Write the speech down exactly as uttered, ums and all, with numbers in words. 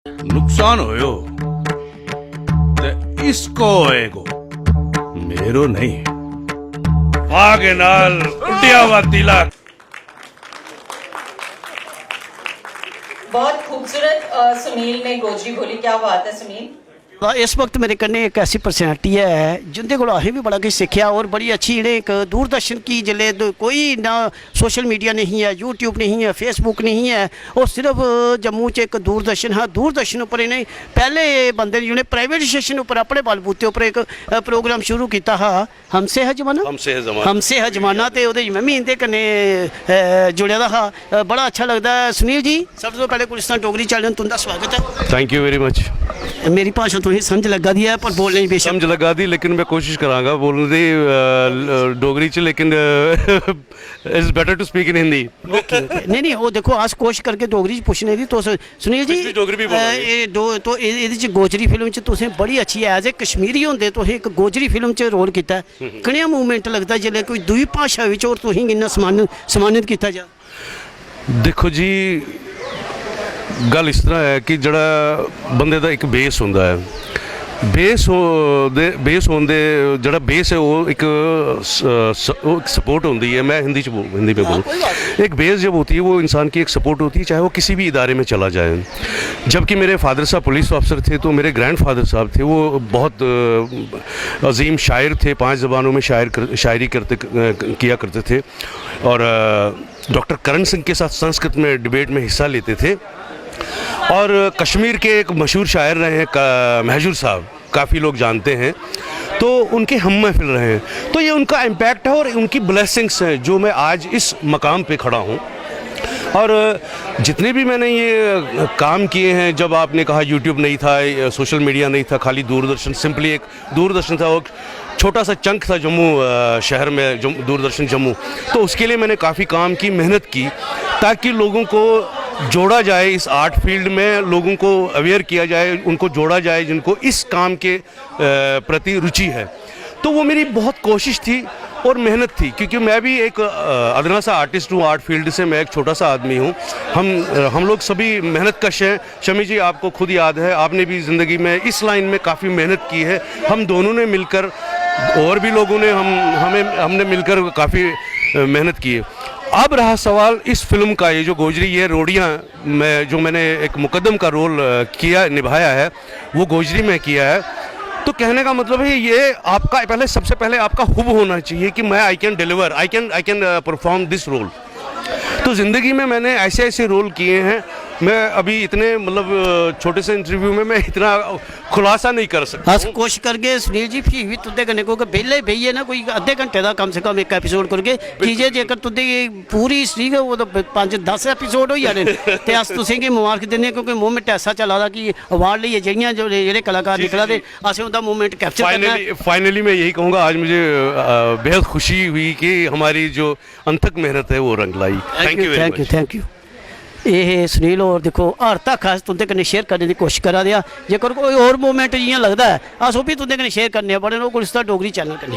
नुकसान होयो ते इसको होएगो, मेरो नहीं। वाह के नाल उड्डिया हुआ तिलक। बहुत खूबसूरत। अ, सुनील ने गोजरी बोली। क्या बात है सुनील। इस वक्त मेरे कन्नै इक ऐसी पर्सनैलिटी ऐ जिंदे कोला असें बी बड़ा किश सिक्खेआ और बड़ी अच्छी इ'नें इक दूरदर्शन की जिसलै द- कोई इन्ना सोशल मीडिया नेईं ऐ, यूट्यूब नेईं ऐ, फेसबुक नेईं ऐ, ओह् सिर्फ जम्मू च इक दूरदर्शन हा। दूरदर्शन उप्पर इ'नें पैह्ले बंदे ने जि'नें प्राइवेट स्टेशन उप्पर अपने बलबूते उप्पर इक प्रोग्राम शुरू कीता हा, हमसे है जमाना। हमसे है जमाना। हमसे है जमाना ते ओह्दे च में बी इं'दे कन्नै अ, जुड़े दा हा। अ, बड़ा अच्छा लगदा ऐ सुनील जी। सब तों पैह्ले गुलिस्तान डोगरी चैनल तुं'दा स्वागत ऐ। Thank you very much। मेरी भाशा तुसेंगी समझ लग्गा दी ऐ पर बोलने च बेशक समझ लग्गा दी, लेकिन मैं कोशिश करांगा बोलने दी अ, ल- डोगरी च, लेकिन it's better to speak in Hindi। Okay okay. नहीं नहीं, ओह् देखो, अस कोशिश करगे डोगरी च पुच्छने दी। तुस सुनील जी, इसदी डोगरी भी बोलो। अ, एह् डो- तो एह्- एह्दे च गोजरी फिल्म च तुसें बड़ी अच्छी, एज ए कश्मीरी होंदे तुसें इक गोजरी फिल्म च रोल कीता ऐ। कनेहा मूवमेंट लगदा जिसलै कोई दूई भाशा बिच होर तुसेंगी इन्ना सम्मानित सम्मानित कीता जा? ਦੇਖੋ ਜੀ, ਗੱਲ ਇਸ ਤਰ੍ਹਾਂ ਹੈ ਕਿ ਜਿਹੜਾ ਬੰਦੇ ਦਾ ਇੱਕ ਬੇਸ ਹੁੰਦਾ ਹੈ, ਬੇਸ ਦੇ ਬੇਸ ਹੋਣ ਦੇ ਜਿਹੜਾ ਬੇਸ ਹੈ, ਉਹ ਇੱਕ ਸ- ਸ- ਉਹ ਇੱਕ ਸਪੋਰਟ ਹੁੰਦੀ ਹੈ। मैं हिंदी ਚ बोल हिंदी में बोलूँ। एक बेस जब होती है, वो इंसान की एक सपोर्ट होती है, चाहे वो किसी भी इदारे में चला जाए। जबकि मेरे फादर साहब पुलिस ऑफिसर थे, तो मेरे ग्रैंडफादर साहब थे, वो बहुत अ, अजीम शायर थे, पांच जबानों में शायर कर, शायरी करते अ, किया करते थे। और डॉक्टर करण सिंह के साथ संस्कृत में डिबेट में हिस्सा लेते थे। और कश्मीर के एक मशहूर शायर रहे हैं का- महजूर साहब, काफ़ी लोग जानते हैं। तो उनके हम महफिल रहे हैं, तो ये उनका इम्पैक्ट है और उनकी ब्लेसिंग्स हैं जो मैं आज इस मकाम पे खड़ा हूँ। और जितने भी मैंने ये काम किए हैं, जब आपने कहा यूट्यूब नहीं था, सोशल मीडिया नहीं था, खाली दूरदर्शन, सिंपली एक दूरदर्शन था, वो छोटा सा चंक था जम्मू अ, शहर में, जम, दूरदर्शन जम्मू। तो उसके लिए मैंने काफ़ी काम की, मेहनत की, ताकि लोगों को जोड़ा जाए इस आर्ट फील्ड में, लोगों को अवेयर किया जाए, उनको जोड़ा जाए जिनको इस काम के अ, प्रति रुचि है। तो वो मेरी बहुत कोशिश थी और मेहनत थी, क्योंकि मैं भी एक अ, अदना सा आर्टिस्ट हूँ, आर्ट फील्ड से मैं एक छोटा सा आदमी हूँ। हम अ, हम लोग सभी मेहनत कश हैं। शमी जी, आपको खुद याद है, आपने भी ज़िंदगी में इस लाइन में काफ़ी मेहनत की है। हम दोनों ने मिलकर, और भी लोगों ने, हम हमें हमने मिलकर काफ़ी मेहनत की है। अब रहा सवाल इस फिल्म का, ये जो गोजरी, ये रोड़ियाँ, मैं जो मैंने एक मुकदम का रोल अ, किया, निभाया है, वो गोजरी में किया है। तो कहने का मतलब है, ये आपका पहले, सबसे पहले आपका हुब होना चाहिए कि मैं I can deliver, I can I can perform this role। तो ज़िंदगी में मैंने ऐसे ऐसे रोल किए हैं। मैं अभी इतने, मतलब अ, छोटे से इंटरव्यू में मैं इतना खुलासा नहीं कर सकता। अस कोशिश करगे सुनील जी, फ्ही बी तुंदे कन्नै, क्योंकि बेह्ले बेहियै ना कोई अद्धे घंटे दा कम से कम इक एपिसोड करगे, की जे जेकर तुंदी पूरी हिस्ट्री गै, ओह् ते पंज दस एपिसोड होई जाने न। ते अस तुसेंगी मुबारक दिन्ने आं, क्योंकि मूवमेंट ऐसा चला दा कि अवार्ड लेइयै जेह्ड़ियां जो- जेह्ड़े कलाकार निकला दे, असें उं'दा मूवमेंट कैप्चर करना ऐ। फाइनली फाइनली मैं यही कहूँगा, आज मुझे अ, बेहद खुशी हुई कि हमारी जो अनथक मेहनत है, वो रंग लाई। Thank you very thank U much। Thank U. एह् हे सुनील होर, दिक्खो, हर तक अस तुं'दे कन्नै शेयर करने दी कोशिश करा दे आं। जेकर कोई होर मूवमेंट जि'यां लगदा ऐ, अस ओह् बी तुं'दे कन्नै शेयर करने आं, बने र'वो गुलिस्तान डोगरी चैनल कन्नै।